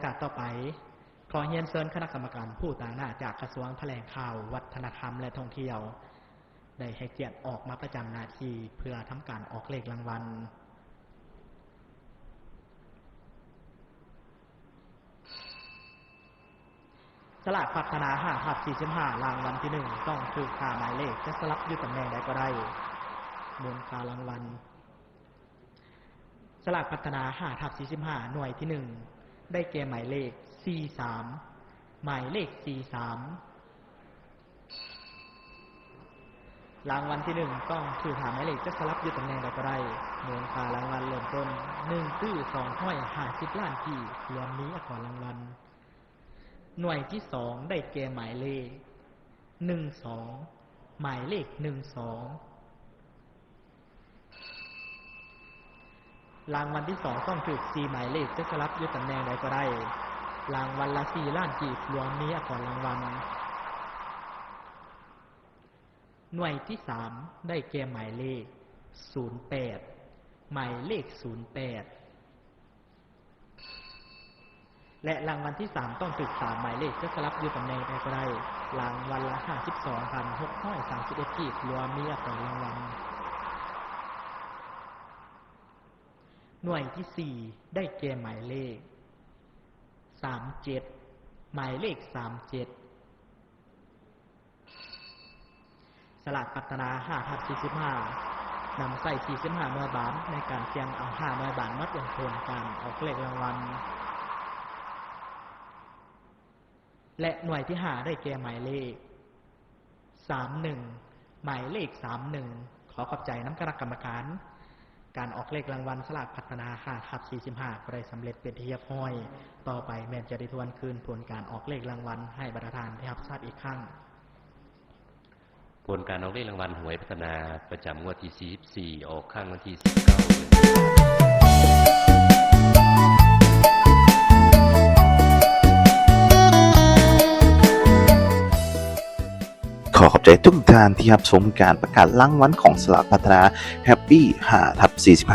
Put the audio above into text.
ການຕໍ່ໄປ, ຂໍຮຽນເຊີນຄະນະກຳມະການຜູ້ຕາງໜ້າຈາກກະຊວງຖະແຫຼງຂ່າວ, ວັດທະນະທຳ ແລະ ທ່ອງທ່ຽວ ໄດ້ໃຫ້ກຽດອອກມາປະຈຳໜ້າທີ່ເພື່ອທຳການອອກເລກລາງວັນ. ສະຫຼາກພັດທະນາ ຫ້າ ທັບ ສີ່ສິບຫ້າ ລາງວັນທີໜຶ່ງ ຕ້ອງຖືກຫ້າໝາຍເລກ ຈະສະຫຼັບຢູ່ຕຳແໜ່ງໃດກໍໄດ້. ມູນຄ່າລາງວັນ ສະຫຼາກພັດທະນາ ຫ້າ ທັບ ສີ່ສິບຫ້າ ໜ່ວຍທີໜຶ່ງ ໄດ້ແກ່ໝາຍເລກ ສີ່ສາມ ໝາຍເລກ ສີ່ສາມ ລາງວັນທີໜຶ່ງ ຕ້ອງຖືກຫ້າໝາຍເລກ ຈະສະຫຼັບຢູ່ຕຳແໜ່ງໃດກໍໄດ້. ມູນຄ່າລາງວັນເລີ່ມຕົ້ນ ໜຶ່ງຕື້ສອງຮ້ອຍຫ້າສິບລ້ານກີບ ລວມມີອາກອນລາງວັນ. ໜ່ວຍທີສອງ ໄດ້ແກ່ໝາຍເລກ ໜຶ່ງສອງ ໝາຍເລກ ໜຶ່ງສອງ ລາງວັນທີສອງ ຕ້ອງຖືກສີ່ໝາຍເລກ ຈະສະຫຼັບຢູ່ຕຳແໜ່ງໃດກໍໄດ້. ລາງວັນລະສີ່ລ້ານກີບ ລວມມີອາກອນລາງວັນ. ໜ່ວຍທີສາມ ໄດ້ແກ່ໝາຍເລກ ສູນແປດ ໝາຍເລກ ສູນແປດ ແລະ ລາງວັນທີສາມ ຕ້ອງຖືກສາມໝາຍເລກ ຈະສະຫຼັບຢູ່ຕຳແໜ່ງໃດກໍໄດ້. ລາງວັນລະຫ້າສິບສອງພັນຫົກຮ້ອຍສາມສິບເອັດກີບ ລວມມີອາກອນລາງວັນ. ໜ່ວຍທີສີ່ ໄດ້ແກ່ໝາຍເລກ ສາມເຈັດ ໝາຍເລກ ສາມເຈັດ. ສະຫຼາກພັດທະນາ ຫ້າ ທັບ ສີ່ສິບຫ້າ ນຳໃຊ້ ສີ່ສິບຫ້າໜ່ວຍບານ ໃນການສ່ຽງເອົາຫ້າໜ່ວຍບານມາເປັນຜົນການອອກເລກລາງວັນ ແລະ ໜ່ວຍທີຫ້າ ໄດ້ແກ່ໝາຍເລກ ສາມໜຶ່ງ ໝາຍເລກ ສາມໜຶ່ງ. ຂໍຂອບໃຈນຳຄະນະກຳມະການ ການອອກເລກລາງວັນສະຫຼາກພັດທະນາ ຫ້າ ທັບ ສີ່ສິບຫ້າ ກໍໄດ້ສຳເລັດເປັນທີ່ຮຽບຮ້ອຍ. ຕໍ່ໄປແມ່ນຈະໄດ້ທວນຄືນຜົນການອອກເລກລາງວັນໃຫ້ບັນດາທ່ານໄດ້ຮັບຊາບອີກຄັ້ງ. ຜົນການອອກເລກລາງວັນຫວຍພັດທະນາ ປະຈຳງວດທີສີ່ສິບສີ່ ອອກຄັ້ງວັນທີສິບເກົ້າ. ຂໍຂອບໃຈທຸກທ່ານທີ່ຮັບຊົມການປະກາດລາງວັນຂອງສະຫຼາກພັດທະນາ Happy ຫ້າ ທັບ ສີ່ສິບ